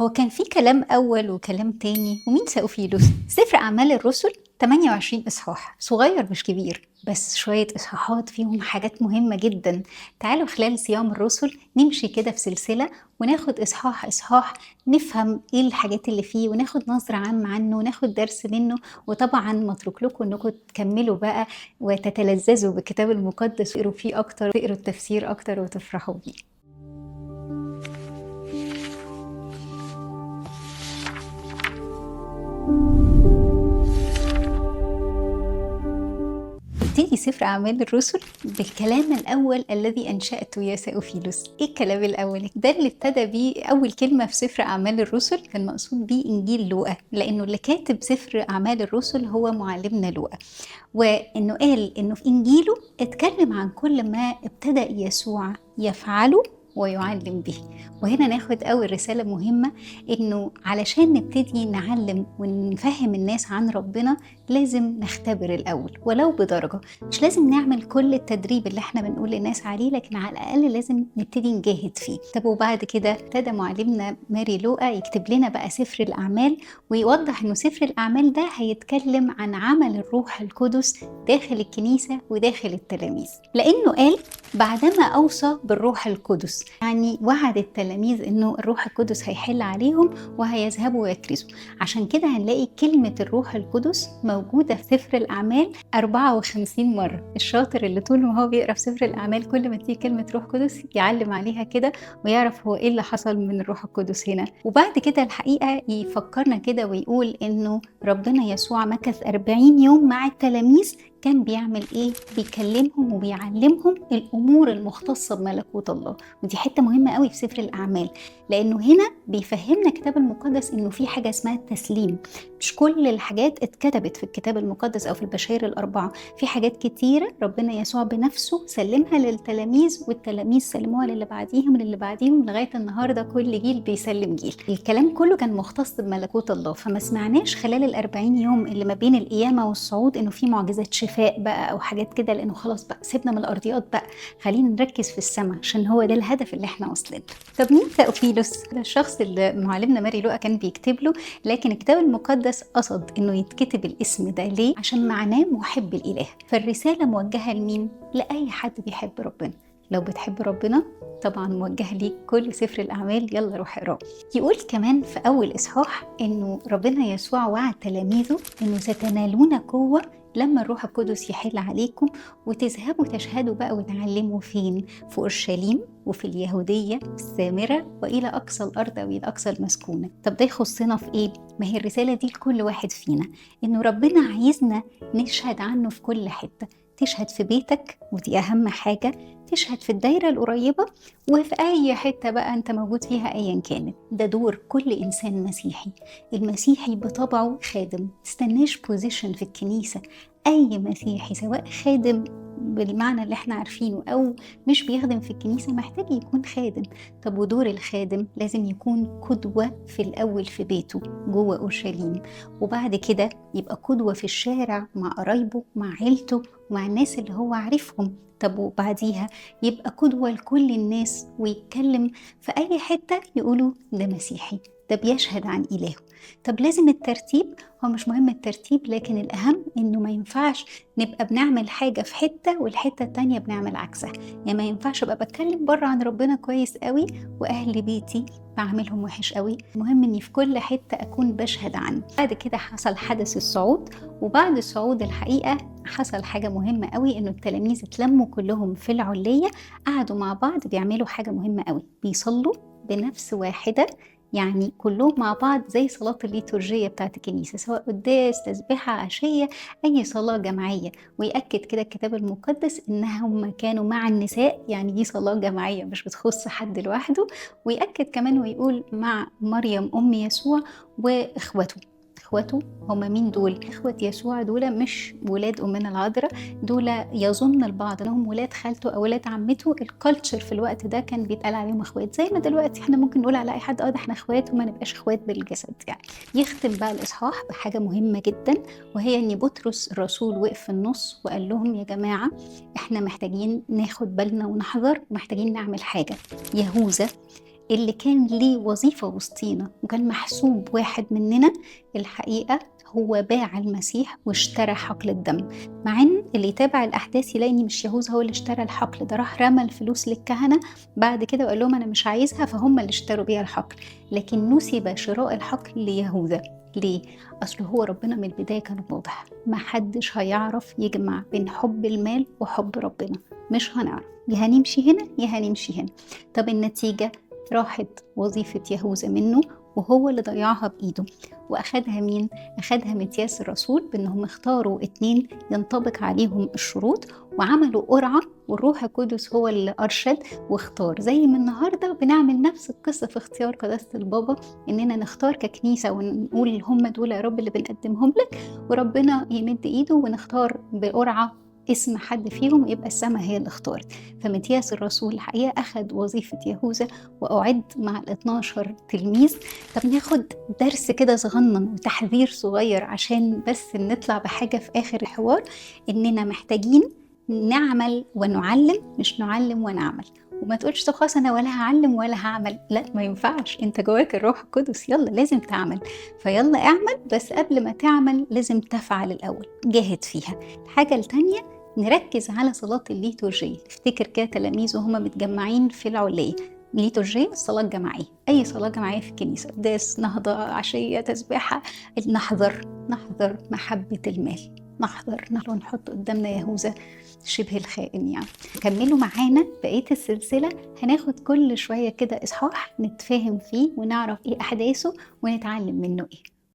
هو كان في كلام أول وكلام تاني، ومين ثاؤفيلوس؟ سفر أعمال الرسل 28 إصحاح، صغير مش كبير، بس شوية إصحاحات فيهم حاجات مهمة جدا. تعالوا خلال صيام الرسل نمشي كده في سلسلة وناخد إصحاح إصحاح، نفهم إيه الحاجات اللي فيه وناخد نظرة عامة عنه وناخد درس منه. وطبعا متروك لكم إنكم تكملوا بقى وتتلذذوا بالكتاب المقدس وتقروا فيه أكتر، تقروا التفسير أكتر وتفرحوا بيه. يبتدي سفر أعمال الرسل بالكلام الأول الذي أنشأته يا ثاؤفيلوس. إيه الكلام الأول؟ ده اللي ابتدى بيه أول كلمة في سفر أعمال الرسل، كان مقصود بيه إنجيل لوقا، لأنه اللي كاتب سفر أعمال الرسل هو معلمنا لوقا، وإنه قال إنه في إنجيله اتكلم عن كل ما ابتدأ يسوع يفعله ويعلم به. وهنا ناخد أول رسالة مهمة، إنه علشان نبتدي نعلم ونفهم الناس عن ربنا لازم نختبر الأول ولو بدرجة. مش لازم نعمل كل التدريب اللي احنا بنقول للناس عليه، لكن على الأقل لازم نبتدي نجاهد فيه. طب وبعد كده ابتدى معلمنا ماري لوقا يكتب لنا بقى سفر الأعمال، ويوضح إنه سفر الأعمال ده هيتكلم عن عمل الروح القدس داخل الكنيسة وداخل التلاميذ، لأنه قال بعدما أوصى بالروح القدس، يعني وعد التلاميذ إنه الروح القدس هيحل عليهم وهيذهبوا ويكرزوا. عشان كده هنلاقي كلمة الروح القدس موجودة في سفر الأعمال 54 مرة. الشاطر اللي طول ما هو بيقرأ في سفر الأعمال كل ما تيجي كلمة روح قدس يعلم عليها كده ويعرف هو إيه اللي حصل من الروح القدس هنا. وبعد كده الحقيقة يفكرنا كده ويقول إنه ربنا يسوع مكث 40 يوم مع التلاميذ، كان بيعمل إيه؟ بيكلمهم وبيعلمهم الأمور المختصة بملكوت الله. ودي حتة مهمة قوي في سفر الأعمال، لأنه هنا بيفهمنا الكتاب المقدس إنه في حاجة اسمها التسليم. مش كل الحاجات اتكتبت في الكتاب المقدس أو في البشائر الأربعة، في حاجات كتيرة ربنا يسوع بنفسه سلمها للتلاميذ، والتلاميذ سلموها للي بعديهم للي بعديهم، لغاية النهاردة كل جيل بيسلم جيل. الكلام كله كان مختص بملكوت الله، فما سمعناش خلال ال40 يوم اللي ما بين القيامة والصعود إنه في معجزات شفاء بقى أو حاجات كده، لأنه خلاص بقى سيبنا من الأرضيات بقى، خلينا نركز في السماء عشان هو ده الهدف اللي احنا واصلين. طب مين ثاؤفيلوس؟ ده الشخص اللي معلمنا ماري لوقا كان بيكتب له، لكن الكتاب المقدس قصد انه يتكتب الاسم ده ليه؟ عشان معناه محب الاله. فالرساله موجهه لمين؟ لاي حد بيحب ربنا. لو بتحب ربنا طبعا موجه ليك كل سفر الأعمال، يلا روح اقراه. يقول كمان في أول إصحاح إنه ربنا يسوع وعد تلاميذه إنه ستنالون قوة لما الروح القدس يحل عليكم وتذهبوا تشهدوا بقى وتعلموا فين؟ في أورشليم وفي اليهودية السامرة وإلى أقصى الأرض أو إلى أقصى المسكونة. طب ده يخصنا في إيه؟ ما هي الرسالة دي لكل واحد فينا، إنه ربنا عايزنا نشهد عنه في كل حتة. تشهد في بيتك، ودي أهم حاجة، تشهد في الدايرة القريبة وفي أي حتة بقى أنت موجود فيها أيا كانت. ده دور كل إنسان مسيحي. المسيحي بطبعه خادم، تستناش position في الكنيسة. أي مسيحي سواء خادم بالمعنى اللي احنا عارفينه أو مش بيخدم في الكنيسة محتاج يكون خادم. طب ودور الخادم لازم يكون قدوة في الأول في بيته جوه أورشليم، وبعد كده يبقى قدوة في الشارع مع قرايبه مع عيلته ومع الناس اللي هو عارفهم. طب وبعديها يبقى قدوة لكل الناس ويتكلم في أي حتة يقولوا ده مسيحي، ده بيشهد عن إلهه. طب لازم الترتيب؟ هو مش مهم الترتيب، لكن الأهم إنه ما ينفعش نبقى بنعمل حاجة في حتة والحتة التانية بنعمل عكسها. يعني ما ينفعش أبقى بتكلم بره عن ربنا كويس قوي وأهل بيتي بعملهم وحش قوي. المهم إني في كل حتة أكون بشهد عنه. بعد كده حصل حدث الصعود، وبعد الصعود الحقيقة حصل حاجة مهمة قوي، إنه التلاميذ اتلموا كلهم في العلية، قعدوا مع بعض بيعملوا حاجة مهمة قوي، بيصلوا بنفس واحدة، يعني كلهم مع بعض زي صلاة الليتورجية بتاعت الكنيسة، سواء قداس، تسبيحة، عشية، أي صلاة جماعية. ويأكد كده الكتاب المقدس إنهم كانوا مع النساء، يعني دي صلاة جماعية مش بتخص حد لوحده. ويأكد كمان ويقول مع مريم أم يسوع وإخوته. إخوته هما مين دول؟ إخوة يسوع دول مش ولاد أمنا العذراء، دول يظن البعض أنهم ولاد خالته أو ولاد عمته. ال culture في الوقت ده كان بيتقال عليهم إخوات، زي ما دلوقتي إحنا ممكن نقول على أي حد ده إحنا إخوات وما نبقاش إخوات بالجسد يعني. يختم بقى الإصحاح بحاجة مهمة جدا، وهي إن بطرس الرسول وقف في النص وقال لهم يا جماعة إحنا محتاجين ناخد بالنا ونحذر، ومحتاجين نعمل حاجة. يهوذا اللي كان ليه وظيفة وسطينا وكان محسوب واحد مننا، الحقيقة هو باع المسيح واشترى حقل الدم. مع ان اللي يتابع الاحداث يلاقي ان مش يهوذا هو اللي اشترى الحقل ده، راح رمى الفلوس للكهنة بعد كده وقال لهم انا مش عايزها، فهم اللي اشتروا بيها الحقل. لكن نسب شراء الحقل ليهوذا. ليه؟ اصل هو ربنا من البداية كان واضح، ما حدش هيعرف يجمع بين حب المال وحب ربنا، مش هنعرف، يا هنمشي هنا يا هنمشي هنا. طب النتيجة راحت وظيفة يهوذا منه وهو اللي ضيعها بإيده. وأخدها مين؟ أخدها متياس الرسول، بأنهم اختاروا 2 ينطبق عليهم الشروط وعملوا قرعة، والروح القدس هو اللي أرشد واختار. زي ما النهاردة بنعمل نفس القصة في اختيار قداسة البابا، إننا نختار ككنيسة ونقول هم دول يا رب اللي بنقدمهم لك، وربنا يمد إيده ونختار بقرعة اسم حد فيهم، يبقى السما هي اللي اختارت. فمتياس الرسول الحقيقة أخذ وظيفة يهوذا وأعد مع 12 تلميذ. طب ناخد درس كده صغنن وتحذير صغير عشان بس نطلع بحاجة في آخر الحوار، إننا محتاجين نعمل ونعلم، مش نعلم ونعمل. وما تقولش طب خلاص أنا ولا هعلم ولا هعمل، لا ما ينفعش، أنت جواك الروح القدس، يلا لازم تعمل. فيلا اعمل، بس قبل ما تعمل لازم تفعل الأول، جاهد فيها. الحاجة التانية نركز على صلاة الليتورجية. افتكر كده تلاميذ وهما متجمعين في العلية، الليتورجية الصلاة الجماعية، أي صلاة جماعية في الكنيسة، قداس، نهضة، عشية، تسبيحة، نحذر محبة المال، نحذر ونحط قدامنا يهوذا شبه الخائن. يعني كملوا معانا بقية السلسلة، هناخد كل شوية كده إصحاح نتفاهم فيه ونعرف إيه أحداثه ونتعلم منه إيه.